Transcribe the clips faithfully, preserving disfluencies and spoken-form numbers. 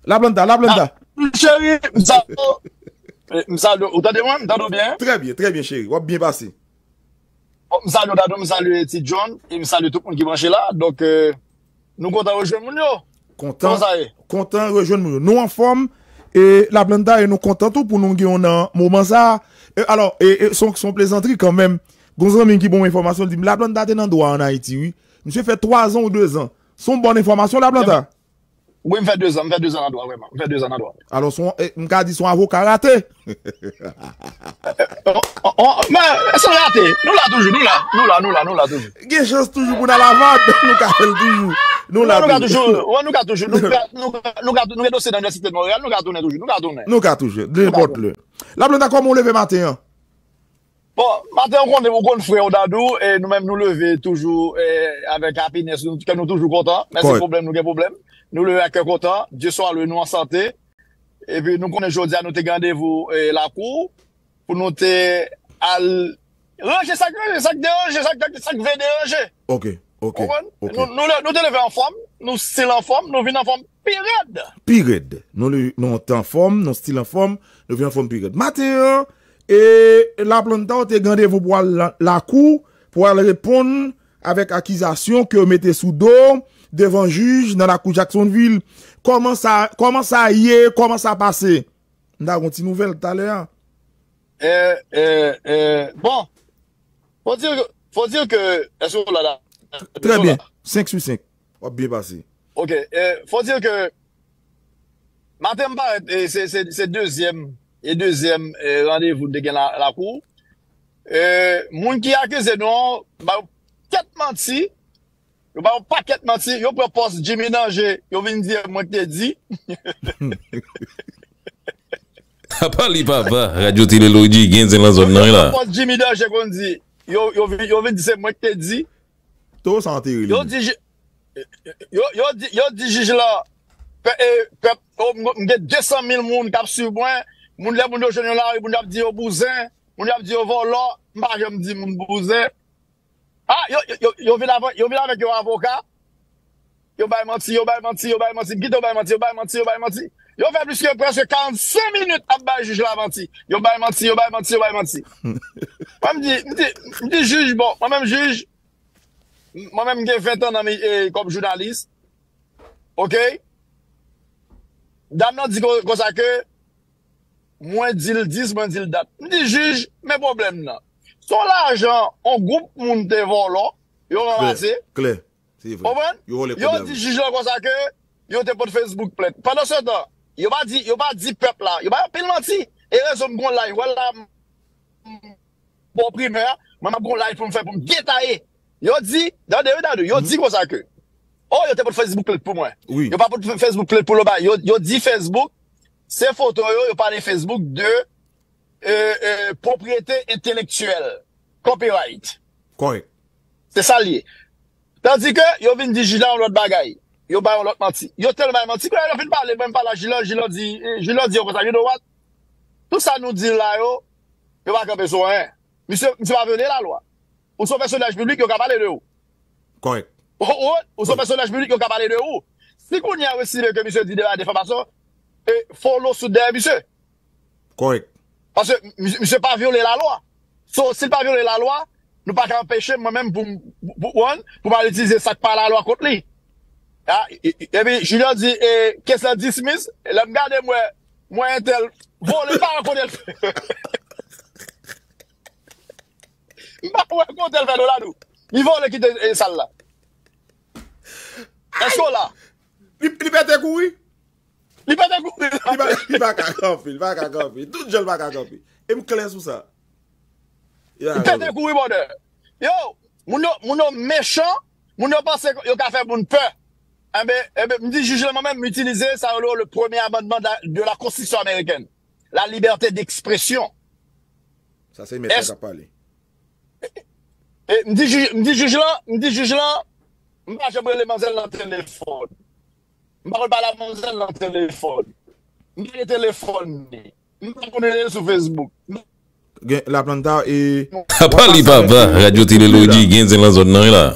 Laplanta, Laplanta. Ah, cheri, m salye w. Eh, m salye w. Ou tande mwen? M tande w byen? Trè byen, trè byen, cheri. W ap byen pase. Bon, m salye w, Dadou, m salye Ti John, e m salye tout moun ki branche la. Donk, eh, nou kontan rejwenn moun yo. Kontan, kòman sa ye? Kontan rejwenn moun yo. Nou anfòm, e Laplanta, e nou kontan tou pou nou gen w nan moman sa a. E, alò, e, e, se yon, se yon plezantri kanmenm. Gon zanmi m ki ban m enfòmasyon, li di m, Laplanta te nan dwa ann Ayiti, wi. Misye fè twa zan ou de zan. Se yon bòn enfòmasyon, Laplanta? Wi, m fè de zan, m fè de zan nan dwa, vrèman. M fè de zan nan dwa. Alò, se yon, e, m ka di se yon avoka rate. On, on, on, men, se rate. Nou la toujou, nou la, nou la, nou la, nou la toujou. Gen chans toujou pou n al Avàd, nou ka fè l toujou. Nou la toujou. Nou ka toujou, nou ka toujou, nou ka, nou ka, nou ka, nou gen dosye nan Inivèsite de Montréal, nou ka tounen toujou, nou ka tounen. Nou ka toujou, nenpòt lè. Laplanta, kòman w leve maten an? Bon, maten an, ou konnen, ou konn frè w Dadou, e nou menm nou leve toujou, e, avèk happiness, nou, kè nou toujou kontan, men se pwoblèm, nou gen pwoblèm. Nou leve ak kè kontan, Dye swa lwe nou an sante. Epi nou konnen jodi a nou te gen randevou, e, lakou, pou nou te al ranje sa k ranje, sa k deranje, sa k, sa k vle deranje. Ok, ok, ok. Ou konprann? Nou, nou, nou te leve anfòm, nou still anfòm, nou vin anfòm pi rèd. Pi rèd. Nou, nou te anfòm, nou still anfòm, nou vin anfòm pi rèd. Maten an, e Laplanta, ou te gen randevou pou al la, lakou, pou al reponn avèk akizasyon ke yo mete sou do w devan jij nan lakou Jacksonville. Kòman sa, kòman sa ye, kòman sa pase? M ta gon ti nouvèl talè a. Eh, eh, eh, bon, fò di, fò di ke, èske w la, la? Trè byen, senk sou senk. W ap byen pase. Ok, eh, fò di ke maten m parèt, e se, se, se dezyèm, e dezyèm, e randevou m te gen la, lakou. E moun ki akize nou an, ba yo kèk manti, yo ba yo pakèt manti, yo pran pòs Jimmy Danger, yo vin di mwen ki te di. Apa li papa, Radyo Tele Loji gen zen nan zòn nan, wi, la. Yo pran pòs Jimmy Danger konn di, yo, yo vin, yo vin di se mwen ki te di. Toro sa antere li. Yo di, yo, yo di, yo di jij la, pè, e, pèp, o, m, m gen de san mil moun k ap swiv mwen, moun, lè moun yo jwenn yo lari, moun yo ap di yo bouzen, moun yo ap di yo vòlò, m pa janm di moun bouzen. Ah, yo, yo, yo, yo vin avè, yo vin avèk yon avoka, yo bay manti, yo bay manti, yo bay manti, m kite yo bay manti, yo bay manti, yo bay manti. Yo fè plis ke prèske karannsenk minit ap bay jij la manti. Yo bay manti, yo bay manti, yo bay manti. Mwen, m di, m di, m di jij, bon, mwen menm jij, mwen menm m gen ven tan nan mi, e, kòm jounalis. Ok? Dam nan di kon, konsa ke mwen di l dis, mwen di l dat. M di jij, men pwoblèm nan. Se yon lajan, yon gwoup moun te vòlò, yo ranmase. Klè, klè. Se vre. Konprann? Yo vòlè kòb la. Yo di jij la konsa ke yo te pot Facebook plent. Pandan se tan, yo pa di, yo pa di pèp la, yo bay anpil manti. E rezon m gon live, wè la, m, bon, primè, mwen m ap gon live pou m fè, pou m detaye. Yo di, tande, wi, tande, yo di konsa ke, oh, yo te pot Facebook plent pou mwen. Wi. Yo pa pot Facebook plent pou lo bay. Yo, yo di Facebook, se foto yo, yo pale Facebook de, e, e, pwopriyete entelektyèl, copyright. Kòrèk. Se sa l ye. Tandike yo vin di jij la yon lòt bagay. Yo bay yon lòt manti. Yo tèlman bay manti, ke lè yo fin pale, mwen m pale a jij la, jij la di, e, jij la di yo konsa, you know what? Tout sa nou di la yo, yo pa kanpe sou anyen. Misye, misye pa vyole lalwa. Ou se yon pèsonaj piblik, yo ka pale de ou. Kòrèk. Ou, ou, ou se yon pèsonaj piblik, yo ka pale de ou. Si kounye a yo estime ke misye di de bagay difamasyon, e, fò w loswit dèyè misye. Kòrèk. Paske mi-, misye pa vyole lalwa. So, si l pa vyole lalwa, nou pa ka anpeche m, mwen menm, pou m, pou, pou, pou m al itilize sa k pa lalwa kont li. A, e, e, epi, Julio di, e, kes la dismiss, lè m gade, m wè, m wè entèl vole, m pa wè kote l. M pa wè kote l fè do la nou. Li vole kite, e, sal la. Èske w la? Li, li pete kouri? Li pete kouri. Li pa, li pa ka kanpe, li pa ka kanpe. Tout jan l pa ka kanpe. E m klè sou sa. Li pete kouri, brother. Yo, moun yo, moun yo mechan, moun yo panse yo ka fè moun pè. Enben, enben, m di jij la, mwen menm, m itilize sa yo rele le premier amendement de la, de la Constitution américaine. La liberté d'expression. Sa se mèt la k ap pale. E, m di jij, m di jij la, m di jij la, m pa janm rele manzèl nan telefòn. M pa konn pale ak manzèl nan telefòn. M pa gen telefòn li. M pa konn rele l sou Facebook. Gen Laplanta e apa li papa, Radyo Tele Loji gen zen nan zòn nan, wi, la.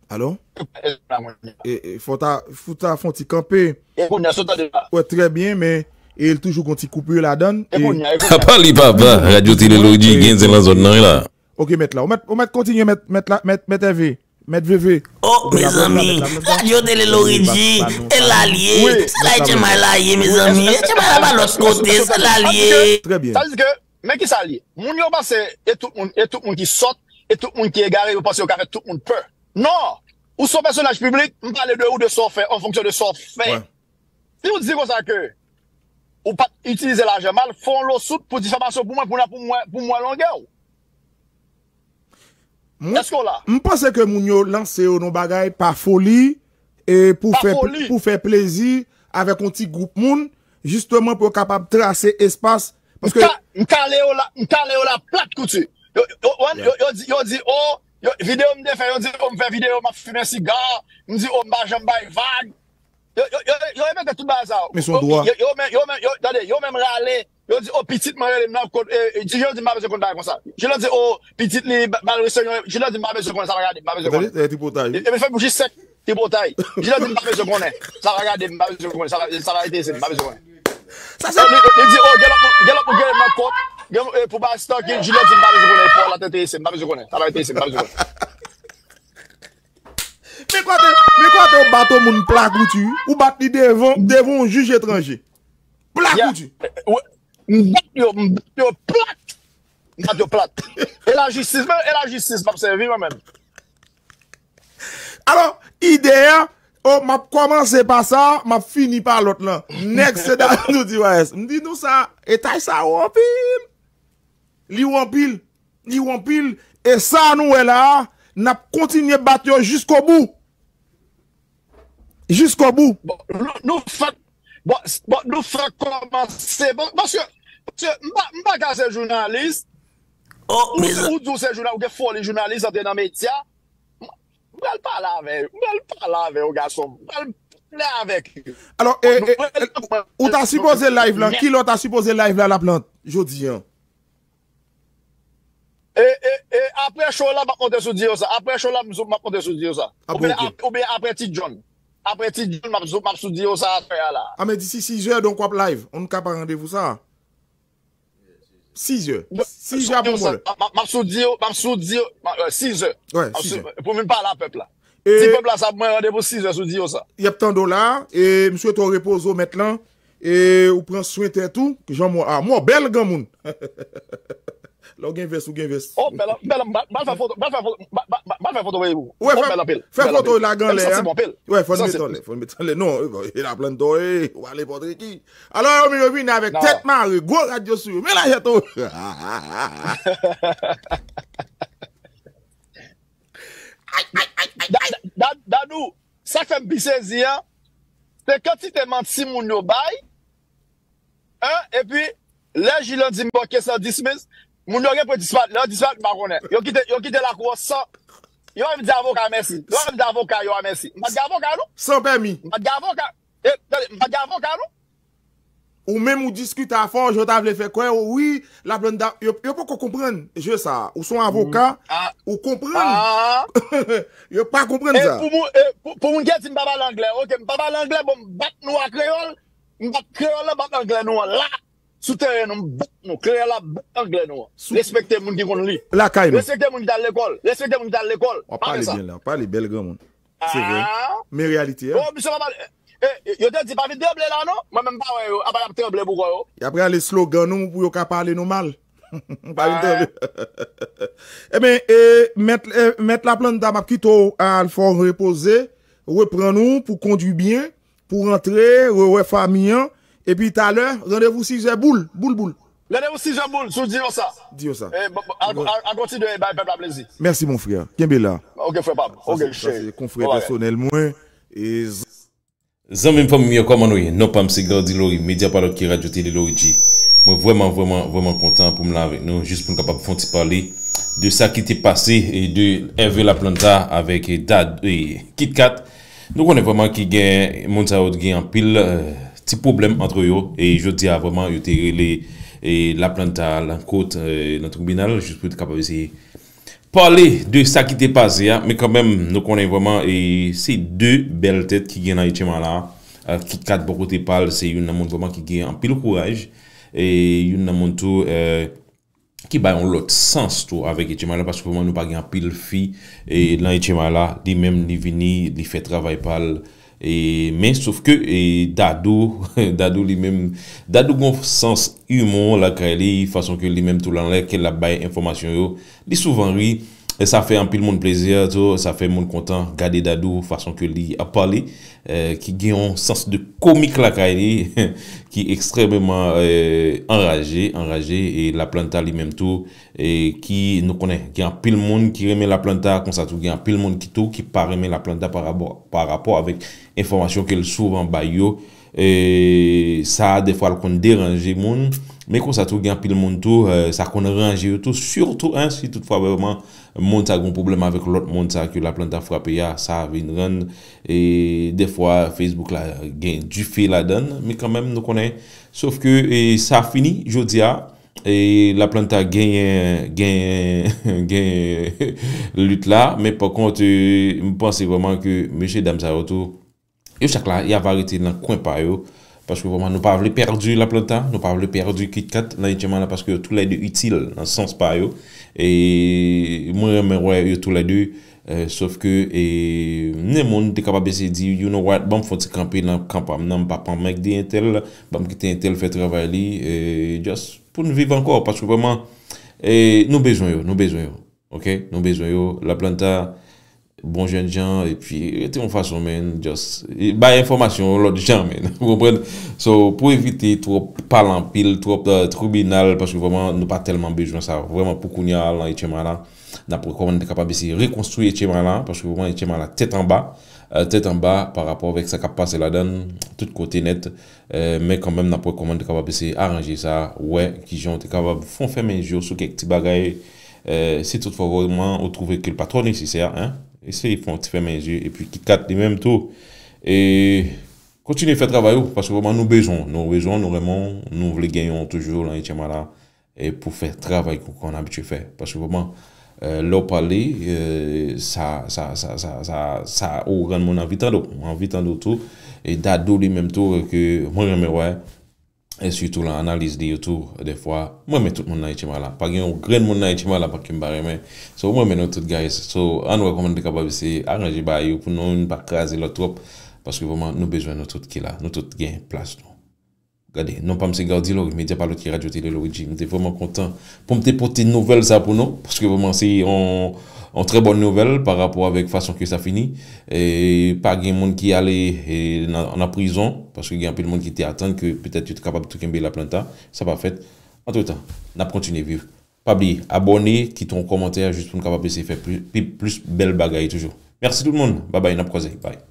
Alo? E la mwen. E, e, fò ta, fò ta fè yon ti kanpe. E kounye a, sa w tande la? Wè, trè byen, men e l toujou gon ti koupi ladan. E E, kounye a, e kounye a. Papa li papa, Radyo Tele Lorigi gen zen lan zòn nan wi la. Ok, mèt la. Ou mèt, ou mèt kontinye, mèt, mèt la, mèt, mèt Ève. Mèt Veve. Oh, mezanmi, Radyo Tele Lorigi, e la l ye. Se la Etchenmay la ye, mezanmi. Etchenmay la pa lòt kote, se la l ye. Trè byen. Sa vle di ke, men ki sa l ye? Moun yo panse, e tout moun, e tout moun ki sòt, e tout moun ki egare, yo panse yo ka fè tout moun pè. Non! Ou se yon pèsonaj piblik, m pale de ou, de sa w fè, an fonksyon de sa w fè. Wè. Si w di konsa ke ou pa t itilize lajan mal, fè yon lawsuit pou difamasyon pou mwen, pou, pou mwen, pou mwen longè w. Mwen- Èske w la? M panse ke moun yo lanse yo nan bagay pa foli e pou Pa fè foli. Pou fè plezi avèk yon ti gwoup moun, jisteman pou yo kapab trase espas. M Paske ka- m kale yo la, m kale yo la plat kouti. Yo, yo, yo, yo, yo di, yo di, oh, yo, videyo m te fè, yo di, oh, m fè videyo, m ap fimen siga, m di, oh, m pa janm bay vag. Yo, yo, yo, yo repete tout bagay sa yo. Men se yon dwa. Yo, yo, men, yo, men, yo, tande, yo menm rale, yo di, oh, pitit mwen rele m nan kot, eh, eh, yo di m pa bezwen konn bagay konsa. Yo di, oh, pitit li, ba- malere se yon, yo di m pa bezwen konn sa, pa gade, m pa bezwen Tande, konnen. se tripotay. E, e men fè m bouji sèk, tripotay. Yo di m pa bezwen konnen. Sa pa gade, m pa bezwen konnen. Sa pa, sa pa enterese m, m pa bezwen konnen. Sa se Li, li, li di, oh, gen lòt moun, gen lòt moun ki rele m nan kot, gen, eh, pou bay stalking, Juliette di m pa bezwen konnen, Paul la t enterese, m pa bezwen konnen. Sa pa enterese m, m pa bezwen konnen. Men kote, men kote ou bat yon moun pla kouti, ou bat li devan, devan yon jij etranje. Pla Yeah. Kouti. Eh, eh, m bat yo, m bat yo plat. M bat yo plat. E lajistis, men e lajistis m ap sèvi mwen menm. Alò, ide a, oh, m ap kòmanse pa sa, m ap fini pa lòt lan. Nèg se da nou di wayès. M di nou sa, etay sa ou anpil. Li ou anpil. Li ou anpil. E sa nou wè la, n ap kontinye bat yo jiskobou. Jiskobou. Bon, nou, nou fèk, bon, s- bon, nou fèk kòmanse. Bon, paske, paske m pa, m pa ka se jounalis. Oh, Ou, mezanmi. Ou di w se jounalis, ou gen foli jounalis, antre nan medya. M pral pale avè yo. M pral pale avè yo, gason. M pral pale avèk yo. Alò, e, e, e, ou ta sipoze live lan, ki lè w ta sipoze live la, Laplant, jodi an? E, e, e, apre show la, m ap monte sou Diyosa. Apre show la, m sou- m ap monte sou Diyosa. Ah, Oubyen bon, ok. ap- oubyen apre Ti John. Apre Ti John, m ap sou- m ap sou Diyosa atè a la. Ah, men disi sizè, donk w ap live. On ka pa randevou sa. Sizè. Sizè a bon Diyosa, mwen. m ap- m ap sou Diyo, m ap sou Diyo, m ap- euh, sizè. Wè, M ap sou- sizè. Pou vin pale a pèp la. E- Ti pèp la, sa mwen randevou sizè sou Diyosa. Y ap tande w la, e m swete w repoze w mèt lan, e ou pran swen tèt ou, jan mò a. Mò bèl granmoun. Lè w gen vès, ou gen vès. Oh, bèl, bèl, m pral fè foto, m pral fè foto, m pral fè foto, wi. Wè, Oh, fè, bèl anpil. Fè Bèl foto anpil. la gan Bèl lè santi a. bon anpil. Wè, fò n Santi- met anlè, fò n met anlè. Non, e la planta, e, w ale pòtre ki. Alò, yo, yo vini avèk Non. Tèt Mare, gwo radyo sou yo. Men la jèt ou. Da- da- da- Dadou, sa k fè m pi sezi an, se kantite manti moun yo bay, hein, epi lè jij lan di m bon, kes lan dismiss, moun yo gen pou disparèt, lè yo disparèt, m pa konnen. Yo kite, yo kite lakou an san, yo pa menm di avoka mèsi. Yo pa menm di avoka yo a mèsi. M pa t gen avoka, non. San pèmi. M pa t gen avoka. E, tande, m pa t gen avoka, non. Ou menm ou diskite afè w, jan w ta vle fè kwè, wi, Laplanta, yo, yo poko konprann je sa. Ou se yon avoka, Ah. Ou konprann? Ah. Yo pa konprann E sa. Pou moun, e pou, pou moun ki di m pa pale anglè, ok, m pa pale anglè, bon, m bat nou an kreyòl, m bat kreyòl la, bat anglè nou an la, sou teren nou, m bat nou, kreyòl la, bat anglè nou an. Respekte moun ki konn li. Lakay nou. Respekte moun ki t al lekòl. Respekte moun ki t al lekòl. W ap pale byen la, w ap pale bèl granmoun. Se vre. Ah. Men reyalite a. Oh, misye pa pale. Eh, eh, yo te di pa vin tranble la, non? Mwen menm pa wè yo, apa y ap tranble pou kò yo. Y ap rale slogan nou pou yo ka pale nou mal. Pa vin tranble. Ebyen, e, mèt, e, mèt Laplanta, m ap kite w al fè w repoze, reprann ou pou kondwi byen, pou rantre, rewè fanmi an, epi talè, randevou sizè boul, boul, boul. Randevou sizè boul, sou Diyosa. Diyosa. Eh, bon, bon, al, al, al kontinye bay pèp la plezi. Mèsi, mon frè. Kenbe la. Ok, frè pa m. Sa Ok, se- sa cheri. se konfrè Bon, pèsonèl mwen. E Zanmi m, fanmi m yo, kòman nou ye? Non pa m se Gardy Laurie, medya pa lòt ki Radyo Tele Lorigi. Mwen vrèman, vrèman, vrèman kontan pou m la avèk nou, jis pou n kapab fè yon ti pale de sa ki te pase e de Hervé Laplanta avèk Dad e Kit Kat. Nou konnen vrèman ki gen moun sa yo gen anpil, eh, ti pwoblèm antre yo, e jodi a vrèman yo te rele, e, Laplanta nan kot, eh, nan tribinal, jis pou yo te kapab eseye Pale de sa ki te pase a, men kanmenm, nou konnen vrèman, e se de bèl tèt ki gen nan Etchema la. Kit Kat bò kote pa l, se youn nan moun vrèman ki gen anpil kouraj, e youn nan moun tou, e, ki bay yon lòt sans tou avèk Etchema la, paske vrèman nou pa gen anpil fi, e, nan Etchema la, li menm li vini, li fè travay pa l, e, men sof ke, e, Dadou, Dadou li menm, Dadou gon sans imò lakay li, fason ke li menm tou lan lè ke l ap bay enfòmasyon yo, li souvan ri, e sa fè anpil moun plezi tou, sa fè moun kontan gade Dadou, fason ke li ap pale, e, ki gen yon sans de komik lakay li, ki ekstrèmeman, e, anraje, anraje, e Laplanta li menm tou, e ki nou konnen gen anpil moun ki renmen Laplanta, konsa tou gen anpil moun ki tou ki pa renmen Laplanta pa rapò, pa rapò avèk enfòmasyon ke l souvan bay yo. E sa a, defwa, l konn deranje moun, men konsa tou gen anpil moun tou, e, sa konn ranje yo tou, sitou, en, si toutfwa vrèman moun sa gen yon pwoblèm avèk lòt moun sa ke Laplanta frape a, sa vin rann, e defwa, Facebook la gen dife ladan l, men kanmenm, nou konnen, sof ke, e, sa fini jodi a, e Laplanta genyen, genyen, genyen lit la, men pa kont, e, m panse vrèman ke mesye dam sa yo tou, yo chak la, y ava rete nan kwen pa yo, paske vrèman nou pa vle pèdi Laplanta, nou pa vle pèdi Kit Kat nan Etchema la, paske yo toulède itil nan sans pa yo, e mwen renmen wè yo toulède, e, sof ke, e, nenmoun te kapab eseye di, you know what, ban m fè yon ti kanpe nan kan pa m nan, m pa pran mèg de entèl, ban m kite entèl fè travay li, e, just pou n viv ankò, paske vrèman, e, nou bezwen yo, nou bezwen yo, oke? Nou bezwen yo, Laplanta, bon jènjan, epi rete yon fason, man, just, e, bay enfòmasyon yon lòt jan, man, ou konprann? So, pou evite twòp pale anpil, twòp, e, tribinal, paske vrèman, nou pa tèlman bezwen sa, vrèman, pou kounye a, lan Etchema la, n ap wè kòman n te kapab eseye rekonstwi Etchema la, paske vrèman Etchema la tèt anba, e, tèt anba pa rapò avèk sa k ap pase ladan l, tout kote nèt, e, men kanmenm n ap wè kòman n te kapab eseye aranje sa, wè kijan w te kapab fè yon fèmen je w sou kèk ti bagay, e, si toutfwa vrèman ou twouve ke l pa twò nesesè, en, eseye fè yon ti fèmen je, epi Kit Kat li menm tou, e, kontinye fè travay ou, paske vrèman nou bezwen w, nou bezwen w, nou renmen w, nou vle genyen w toujou lan Etchema la, e pou fè travay ke w konn abitye fè. Paske vrèman, e, lè w pale, e, sa, sa, sa, sa, sa, sa ou rann moun anvi tande w. Mwen anvi tande w tou. E Dadou li menm tou, e, ke mwen renmen wè. E sitou lan analiz li yo tou, defwa. Mwen renmen tout moun nan Etchema la. Pa gen yon grenn moun nan Etchema la pa ke m pa renmen. So, mwen renmen nou tout, guys. So, ann wè kòman n te kapab eseye aranje bagay yo pou nou youn pa kraze lòt twòp. Paske vrèman, nou bezwen nou tout ki la. Nou tout gen plas nou. Gade, non pa m se Gaudy Laurie, medya pa lòt ke Radyo Tele Laurie G. M te vrèman kontan pou m te pote nouvèl sa pou nou, paske vrèman se yon, yon trè bòn nouvèl pa rapò avèk fason ke sa fini. E pa gen moun ki ale, e, nan, nan prizon, paske gen anpil moun ki te atann ke petèt yo te kapab tou kenbe Laplanta. Sa pa fèt. Antretan, n ap kontinye viv. Pa bliye, abòne, kite yon kòmantè, jis pou n kapab eseye fè pli, pi, plis bèl bagay toujou. Mèsi tout moun. Babay, n ap kwaze. Bye.